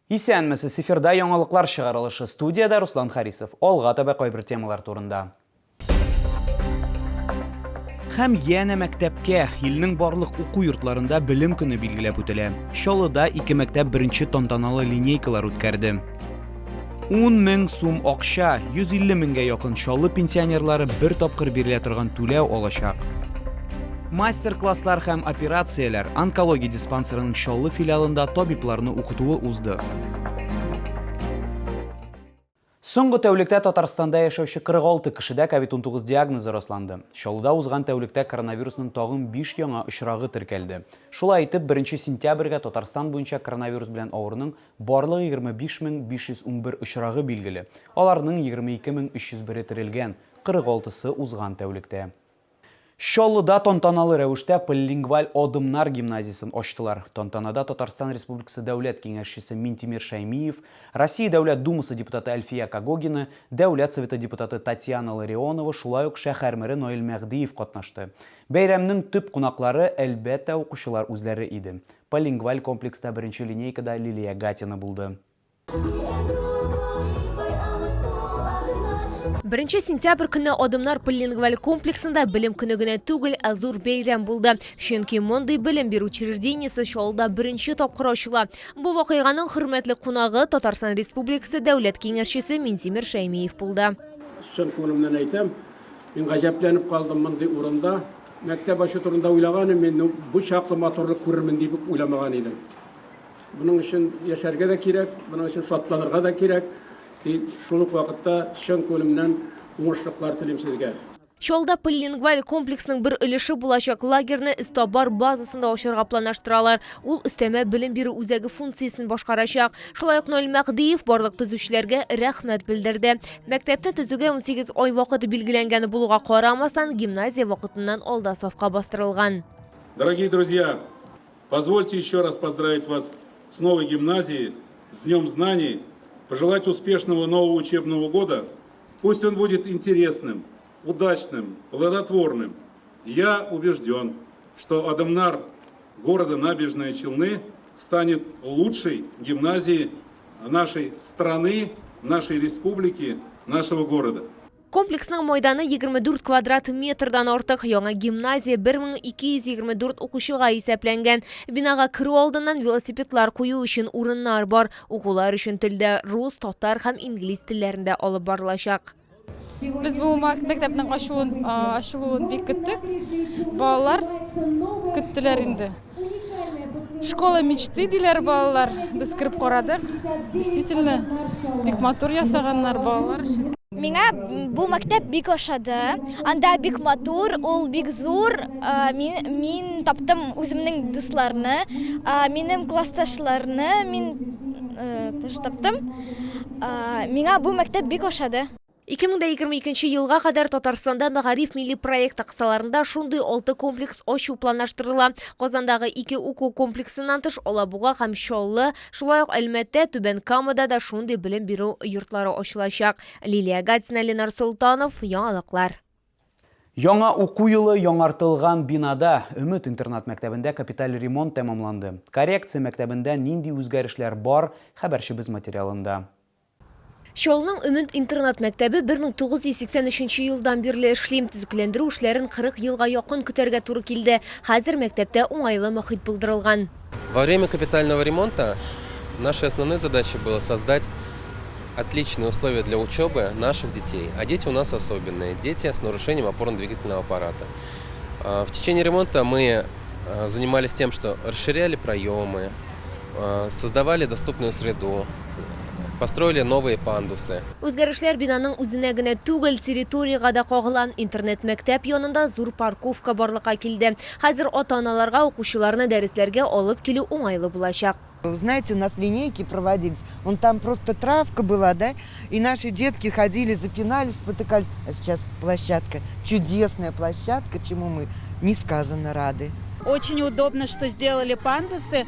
Исәнмесез, эфирда яңалыклар чыгарылышы. Студиядә Руслан Харисов. Алга таба кайбер темалар турында. Һәм янә мәктәпкә. Илнең барлык уку йортларында белем көне билгеләп үтелә. Чаллыда ике мәктәп беренче тантаналы линейкалар үткәрде. 10 мең сум акча, 150 меңгә якын Чаллы пенсионерлары бер тапкыр бирелә торган түләү алачак. Мастер-класслар һәм операцияләр онкология диспансерының Чаллы филиалында табибларны укытуы узды. Соңгы тәүлектә Татарстанда яшәүче 46 кешедә COVID-19 диагнозы расланды. Чаллыда узган тәүлектә коронавирусның тагын 5 яңа очрагы теркәлде. Шулай итеп, 1 сентябрьгә Татарстан буенча коронавирус белән авыруның барлыгы 25 511 очрагы билгеле. Аларның 22 301-е терелгән, 46-сы узган тәүлектә. Чаллыда тантаналы рәвештә полилингваль Адымнар гимназиясен ачтылар. Тантанада Татарстан Республикасы Дәүләт Киңәшчесе Минтимер Шәймиев, Россия Дәүләт Думасы депутаты Әлфия Когогина, Дәүләт Советы депутаты Татьяна Ларионова, шулай ук шәһәр мэры Наил Мәһдиев катнашты. Бәйрәмнең төп кунаклары, әлбәттә, укучылар үзләре иде. Полилингваль комплекста беренче линейкада Лилия Гатина булды. Беренче сентябрь көнне Адымнар полилингваль комплексында белем көне генә түгел, ә зур бәйрәм булды. Чөнки мондый белем бирү учреждениесе Чаллыда беренче тапкыр ачыла. Бу вакыйганың хөрмәтле кунагы Татарстан Республикасы Дәүләт Киңәшчесе Минтимер Шәймиев булды. Чын күңелемнән әйтәм, мин гаҗәпләнеп калдым мондый урында мәктәп ачу турында уйлаган идем мин, бу чаклы матурлык күрермен дип уйламаган идем. Моның өчен яшәргә дә кирәк, моның өчен шатланырга да кирәк. И шул ук вакытта чын күңелемнән уңышлыклар телим сезгә. Чаллыда полилингваль комплексның бер өлеше булачак лагерьны Эстобар базасында ачарга планлаштыралар. Ул өстәмә белем бирү үзәге функциясен башкарачак. Шулай ук Наил Мәһдиев барлык төзүчеләргә рәхмәт белдерде. Мәктәпне төзүгә 18 ай вакыт билгеләнгән булуга карамастан, гимназия вакытыннан алда сафка бастырылган. Дорогие друзья, Позвольте еще раз поздравить вас с новой гимназией, с Днем Знаний, пожелать успешного нового учебного года. Пусть он будет интересным, удачным, плодотворным. Я убежден, что Адымнар города Набережные Челны станет лучшей гимназией нашей страны, нашей республики, нашего города. Комплексның майданы 24 квадрат метрдан артык. Яңа гимназия 1224 укучыга исәпләнгән. Бинага керү алдыннан велосипедлар кую өчен урыннар бар. Укулар өчен телдә рус, татар һәм инглиз телләрендә алып барылачак. Без бу мәктәпнең ачуын, ачылуын бик көттек. Балалар көттеләр инде. Школа мечты диләр балалар. Без кереп карадык. Действительно, бик матур ясаганнар балалар өчен. Миңа бу мәктәп бик ошады. Анда бик матур, ул бик зур. Мин, мин таптым үземнең дусларны, минем классташларны мин тоже таптым. Миңа бу мәктәп бик ошады. 2022 елга кадәр Татарстанда Мәгариф милли проекты кысаларында шундый алты комплекс ачу планлаштырыла. Казандагы ике уку комплексыннан тыш Алабуга һәм Чаллы, шулай ук Әлмәттә, Түбән Камада да шундый белем бирү йортлары ачылачак. Лилия Гатина, Ленар Солтанов, Яңалыклар. Яңа уку елы яңартылган бинада, Өмет интернат-мәктәбендә капиталь ремонт тәмамланды. Коррекция мәктәбендә нинди үзгәрешләр бар, хәбәрчебез материалында. Чаллының Өмет интернат-мәктәбе 1983 елдан бирле эшли. Төзекләндерү эшләрен 40 елга якын көтәргә туры килде. Хәзер мәктәптә уңайлы мохит булдырылган. Во время капитального ремонта нашей основной задачей было создать отличные условия для учебы наших детей. А дети у нас особенные, дети с нарушением опорно-двигательного аппарата. В течение ремонта мы занимались тем, что расширяли проемы, создавали доступную среду, построили новые пандусы. Үзгәрешләр бинаның үзенә генә түгел, территориягә дә кагыла. Интернет-мәктәп янында зур парковка барлыкка килде. Хәзер ата-аналарга укучыларны дәресләргә алып килү уңайлы булачак. Знаете, у нас линейки проводились, вон там просто травка была, да, и наши детки ходили, запинались, спотыкались. А сейчас площадка, чудесная площадка, чему мы несказанно рады. Очень удобно, что сделали пандусы,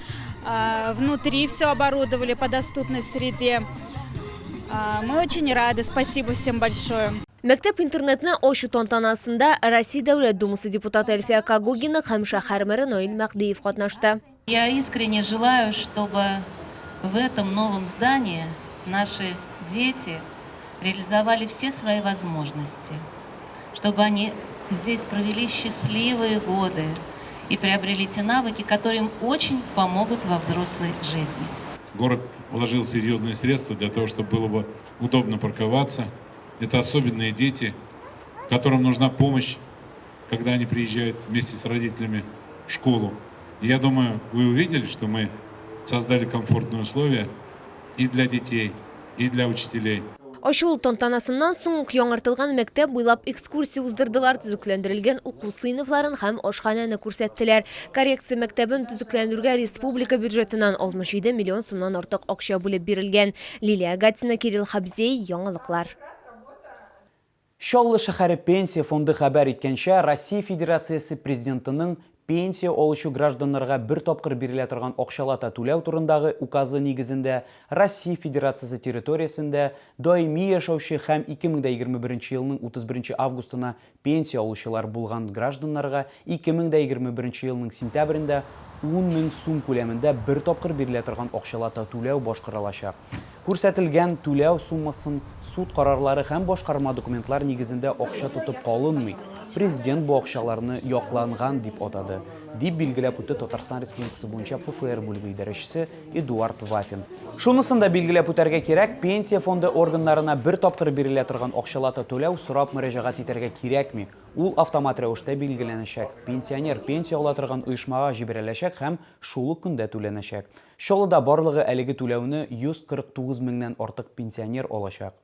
внутри все оборудовали по доступной среде. Мы очень рады, спасибо всем большое. Мәктәп-интернатны ачу тантанасында Россия Дәүләт Думасы депутаты Әлфия Когогина һәм шәһәр мэры Наил Мәһдиев катнашты. Я искренне желаю, чтобы в этом новом здании наши дети реализовали все свои возможности, чтобы они здесь провели счастливые годы и приобрели те навыки, которые им очень помогут во взрослой жизни. Город вложил серьезные средства для того, чтобы было бы удобно парковаться. Это особенные дети, которым нужна помощь, когда они приезжают вместе с родителями в школу. И я думаю, вы увидели, что мы создали комфортные условия и для детей, и для учителей. Ачылу тантанасыннан соң ук яңартылган мәктәп буйлап экскурсия уздырдылар, төзекләндерелгән уку сыйныфларын һәм ашханәне күрсәттеләр. Коррекция мәктәбен төзекләндерүгә республика бюджетыннан 67 миллион сумнан артык акча бүлеп бирелгән. Лилия Гатина, Кирилл Хабзей, Яңалыклар. Чаллы шәһәре Пенсия фонды хәбәр иткәнчә, Россия Федерациясе Президентының пенсия алучы гражданнарга бер тапкыр бирелә торган акчалата түләү турындагы указы нигезендә Россия Федерациясе территориясендә даими яшәүче һәм 2021 елның 31 августына пенсия алучылар булган гражданнарга 2021 елның сентябрендә 10 мең сум күләмендә бер тапкыр бирелә торган акчалата түләү башкарылачак. Күрсәтелгән түләү суммасын суд карарлары һәм башкарма документлар нигезендә акча тотып калынмый. Президент бу акчаларны якланган дип атады, дип билгеләп үтте Татарстан Республикасы буенча ПФР бүлеге идарәчесе Эдуард Вафин. Шунысын да билгеләп үтәргә кирәк, Пенсия фонды органнарына бер тапкыр бирелә торган акчалата түләү сорап мөрәҗәгать итәргә кирәкми, ул автомат рәвештә билгеләнәчәк, пенсионер пенсия ала торган оешмага җибәреләчәк һәм шул ук көндә түләнәчәк. Чаллыда барлыгы әлеге түләүне 149 меңнән артык пенсионер алачак.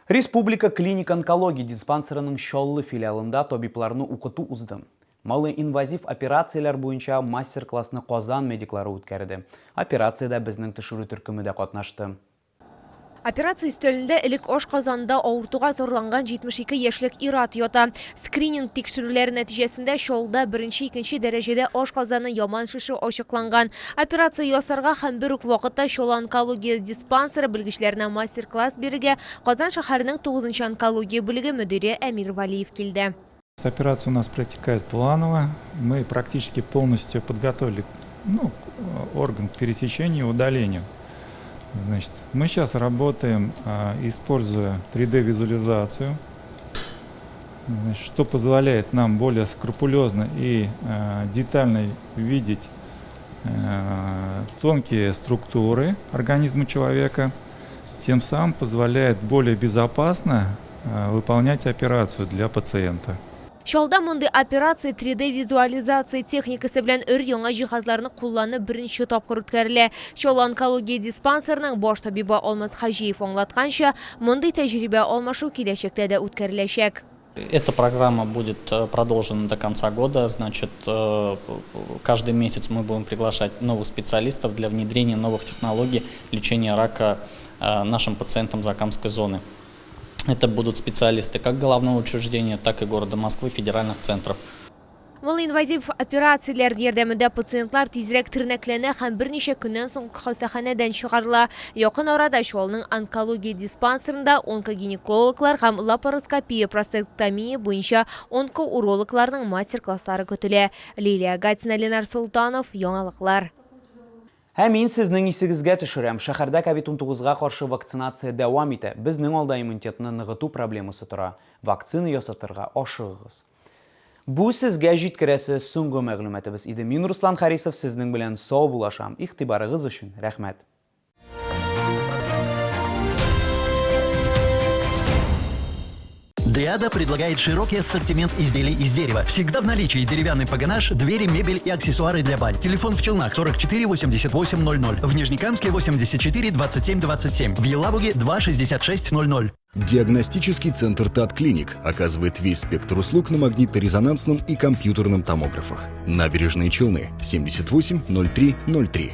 Республика клиник онкология диспансерының Чаллы филиалында табибларны укыту узды. Малоинвазив операцияләр буенча мастер-классны Казан медиклары үткәрде. Операциядә безнең төшерү төркеме дә катнашты. Операция өстәлендә элек ашказанында авыртуга зарланган 72 яшьлек ир-ат ята. Скрининг тикшерүләре нәтиҗәсендә Чаллыда беренче-икенче дәрәҗәдә ашказаны яман шеше ачыкланган. Операция ясарга һәм бер үк вакытта Чаллы онкология диспансеры белгечләренә мастер-класс бирергә Казан шәһәренең тугызынчы онкология бүлеге мөдире Әмир Вәлиев килде. Операция у нас протекает планово. Мы практически полностью подготовили ну, орган к пересечению и удалению. Значит, мы сейчас работаем, используя 3D-визуализацию, значит, что позволяет нам более скрупулезно и детально видеть тонкие структуры организма человека, тем самым позволяет более безопасно выполнять операцию для пациента. Чаллыда мондый операция 3D-визуализация техникасы белән өр-яңа җиһазларны кулланып беренче тапкыр үткәрелә. Чаллы онкология диспансерының баш табибы Алмаз Хаҗиев аңлатканча, мондый тәҗрибә алмашу киләчәктә дә үткәреләчәк. Эта программа будет продолжена до конца года. Значит, каждый месяц мы будем приглашать новых специалистов для внедрения новых технологий лечения рака нашим пациентам Закамской зоны. Это будут специалисты как головного учреждения, так и города Москвы, федеральных центров. Малоинвазив операцияләр ярдәмендә пациентлар тизрәк тернәкләнә һәм берничә көннән соң хастаханәдән чыгарыла. Якын арада Чаллының онкология диспансерында онкогинекологлар һәм лапароскопия простатектомия буенча онкоурологларның мастер-класслары көтелә. Лилия Гатина, Ленар Солтанов, Яңалыклар. Ә мин сезнең исегезгә төшерәм, шәһәрдә ковид-унтугызга каршы вакцинация дәвам итә. Безнең алда иммунитетны ныгыту проблемасы тора. Вакцина ясатырга ашыгыгыз. Бу сезгә җиткерәсе соңгы мәгълүматыбыз иде. Мин Руслан Харисов сезнең белән саубуллашам. Игътибарыгыз өчен рәхмәт. Дриада предлагает широкий ассортимент изделий из дерева. Всегда в наличии деревянный погонаж, двери, мебель и аксессуары для бань. Телефон в Челнах 44 88 00, в Нижнекамске 84 27 27, в Елабуге 2 66 00. Диагностический центр ТАТ-Клиник оказывает весь спектр услуг на магнитно-резонансном и компьютерном томографах. Набережные Челны 78 03 03.